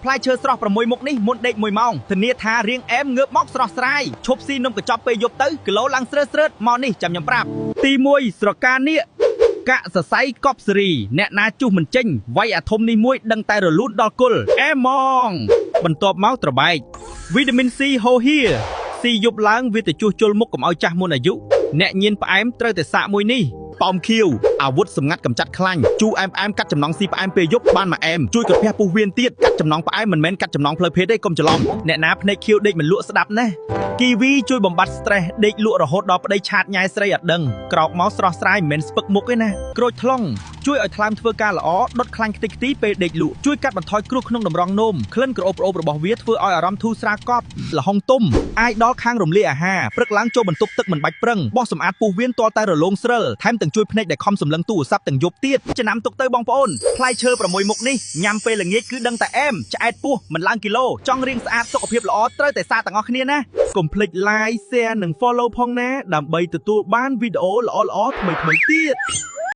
ផ្លែឈើស្រស់6មុខនេះមុនដេក1ម៉ោងធានាថារាងអែមងើបមកស្រស់ស្រាយឈប់ស៊ីនំកញ្ចប់ពេលយប់ទៅគីឡូឡើងស្រើស្រើតមកនេះចាំខ្ញុំប្រាប់ទី1ស្រកានាគកាក់សរសៃកប់សេរីអ្នកណាជុះមិនចេញវាយអាធំនេះមួយដឹងតែរលូនដល់គល់អែម៉ងបន្ទាប់មកត្របែកវីតាមីន C ហូហៀស៊ីយប់ឡើងវាទៅជួសជុលមុខកុំឲ្យចាស់មុនអាយុអ្នកញៀនផ្អែមត្រូវតែសាកមួយនេះប៉ោមខៀវអាវុធសម្ងាត់កម្ចាត់ខ្លាញ់ជូរអែមផ្អែមកាត់ចំណងស៊ីផ្អែមពេលយប់បានមួយអែមជួយកាភះពោះវៀនទៀតកាត់ចំណងផ្អែមមិនមែនកាត់ចំណងផ្លូវភេទទេកុំច្រឡំអ្នកណាភ្នែកខៀវដេកមិនលក់ស្ដាប់ណាគីវីជួយបំបត្តិ stress ដេកលក់រហូតដល់ប្តីឆាតញ៉ែស្រីអត់ដឹងក្រោកមកស្រស់ស្រាយមិនមែនស្ពឹកមុខទេណាក្រូចថ្លុងជួយឲ្យថ្លើមធ្វើការល្អដុតខ្លាញ់ខ្ទេចខ្ទីពេលដេកលក់ជួយកាត់បន្ថយគ្រោះក្នុងតម្រងនោមក្លិនក្រអូបក្រអូបរបស់វាធ្វើឲ្យអារម្មណ៍ធូរស្រាលកប់ល្ហុងទុំអាចដល់ខាងរំលាយអាហារព្រឹកឡើងចូលបន្ទប់ទឹកមិនបាច់ប្រឹងបោះសម្អាតពោះវៀនទាល់តែរលោងស្រិលថែមទាំងជួយភ្នែកដែលខំសម្លឹងទូរស័ព្ទទាំងយប់ទៀតចំណាំទុកទៅបងប្អូនផ្លែឈើ6មុខនេះញ៉ាំពេលល្ងាចគឺដឹងតែអែមឆ្អែតពោះមិនឡើងគីឡូចង់រាងស្អាតសុខភាពល្អត្រូវតែសាកទាំងអស់គ្នាណាកុំភ្លេច like share និង follow ផងណាដើម្បីទទួលបានវីដេអូល្អៗថ្មីៗទៀត។